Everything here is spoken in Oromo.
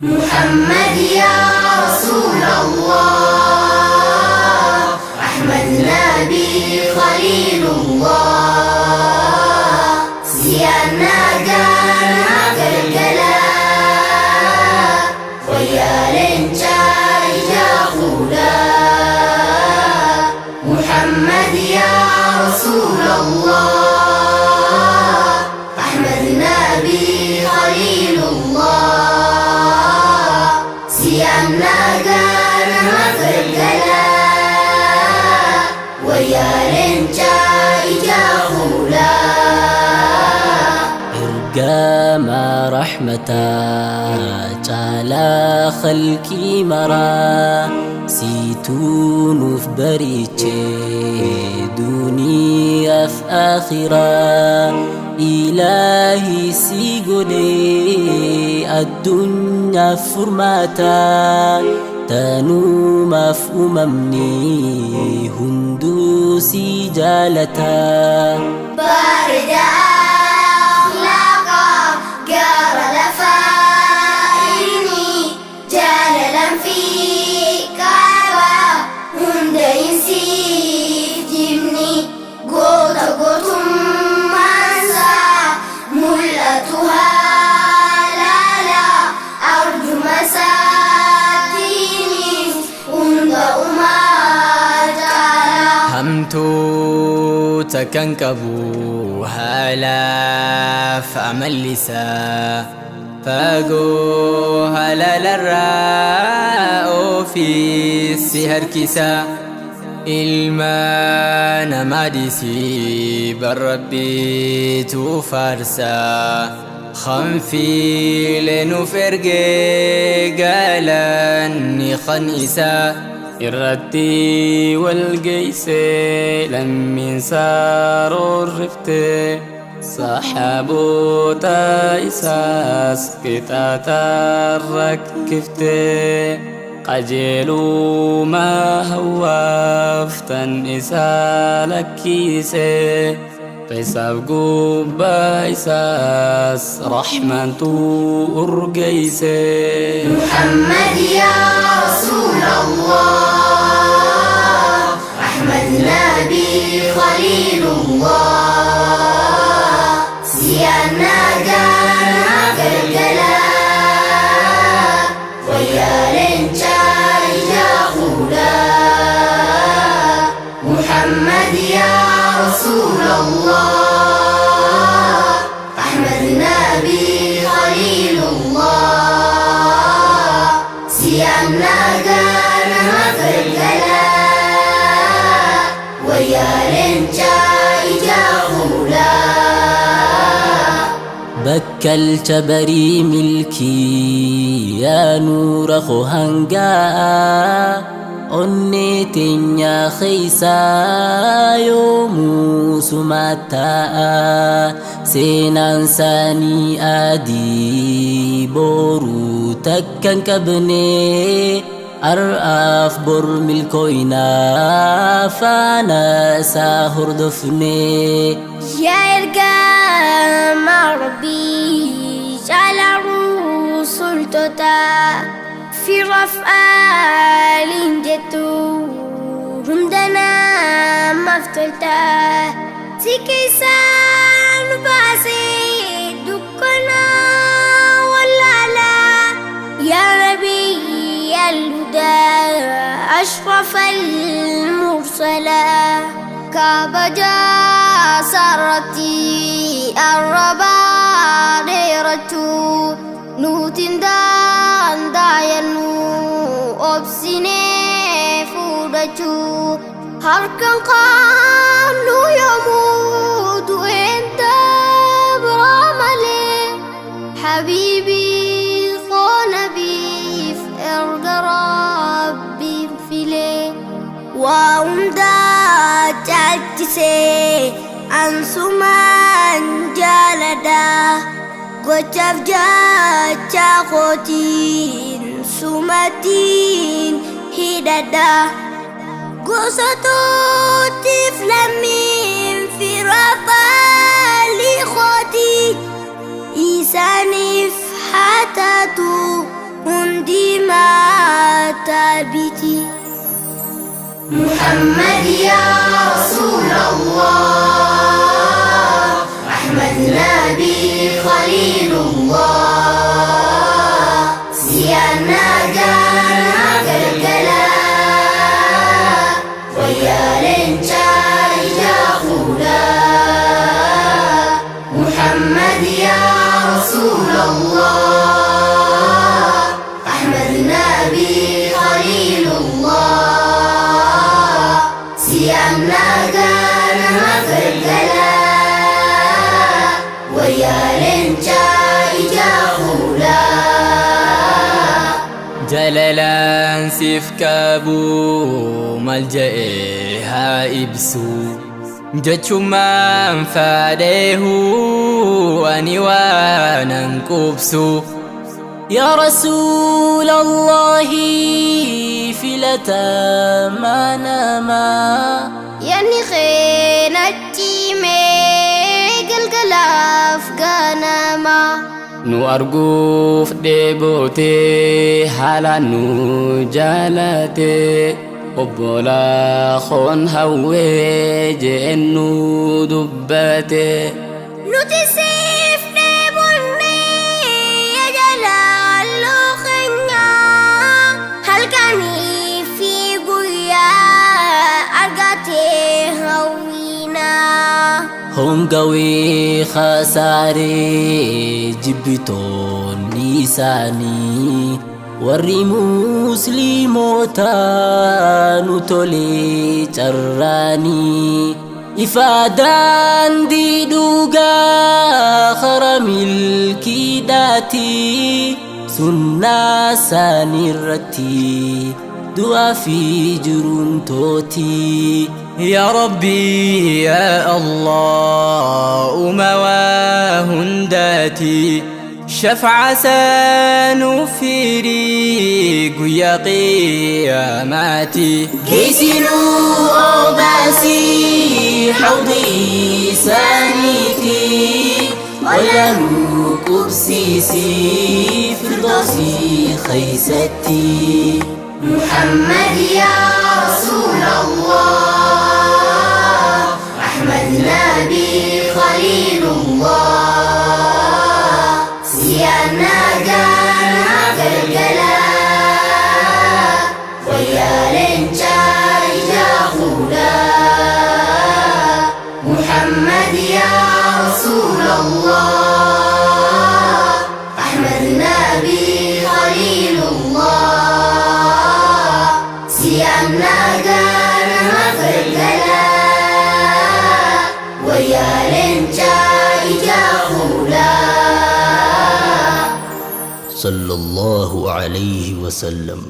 محمد يا رسول الله، أحمد نبي خليل الله. سيانا كان galgala ويا لنجا خولا. محمد يا رسول الله، أحمد نبي خليل الله. سيانا كان galgala ويا لنجا خولا. Ergama rahmataa caalaa khalqii maraa, siituu nuuf bariichee duniyaaf akhiraa. Ilaahi si godhee addunyaaf furmaataa, tanumaaf uumamni hunduu si jaalataa. Bareeda akhlaaqa gara lafaa, inni jaalalan fi qaba hunda insiif jibni. Goota gootummaansaa mul'atu haalaala, arjuma isaatiinis hunda umaa caala. Hamtuu takkan qabu haalaaf amallisaa, fagoo halaalarraa ofiis si harkisa. Ilma namaa dhiisii barrabbiitu faarsaa, Khanfiilee nuuf ergee galanni kan isaa. Irratti wal geeysee lammiinsaa roorrifte, saxaaboota isaas qixaaxaan rakkifte. Qajeeluma hawwaaftan isaa lakkiise, xisaab gubbaa isaas rahmantu urgeyse. محمد يا رسول الله، أحمد نبي خليل الله. سيانا كان galgala ويا لنجا يا خولا. محمد يا رسول الله، أحمد نبي خليل الله. سيانا كان galgala ويا لنجا يا خولا. Bakkalcha barii milkii, yaa nuura koo hangaa, onnee teenyaa keeysaa yoomuu sumataa. Seenaan saanii adii boruu takkan qabne, ar'aaf bor milkooynaa faana isaa hordofne. Yaa ergama Rabbii caalaa rusultoota, firaaf aaliin jettu hunda namaaf tolta. Si keessaa nu baasee dukkana wallaalaa, yaa Nabiy al-hudaa ashraf al-mursalaa. Kabaja sarratti arrabaa dheerachuu nutiin danda'annu, obsinee fudhachuu harkan qabnu yoomuu du'een dabraa malee. Habiibii koo nabiif erga Rabbiin filee, waa hundaa caalchisee ansumaan jaaladha. Gochaaf jecha kootiin sumatiin hidhadha. Gosa tootiif lammiin firafaalii kooti, isaaniif haa taatu. محمد يا رسول الله، أحمد نبي خليل الله، سيانا جانا قلقلا ويا لنشا خولا. محمد يا رسول الله، أحمد نبي خليل الله، سيانا جانا قلقلا ويا لنشا خولا. Jalalaan siif qabu maal je'ee haa ibsu, jechumaan fadheehu ani waanan qubsu. يا رسول الله فلتا ما نما Yaanni keenachi mee galgalaaf ganama. Nu arguuf dheebotee haalaan nu jaalate, obbolaa koon hawwee jeen nu dubbate. Nuti siif dheebonnee jalaaluu keenya, halkanii fi guyyaa argatee hawwina. Hongawee khasaaree jibbitoonni isaanii, warri musliimoota nu tolee carraanii, ifaa daandii dhugaa kara milkiidhaati, sunnaa isaanii irratti du'aa fi jiruun tooti. يا ربي يا الله أمواه هنداتي شفع سانفيري قيا قياماتي. Geessinuu obaasii hawdii isaaniitii, olanuu qubsiisii firdoosi keeysatti. محمد يا رسول الله، أحمد نبي خليل الله، سيانا جانا قلقلا ويا لنشا خولا. محمد يا رسول الله، أحمد نبي خليل الله، سيانا جانا قلقلا ويا لنشا خولا. صلى الله عليه وسلم.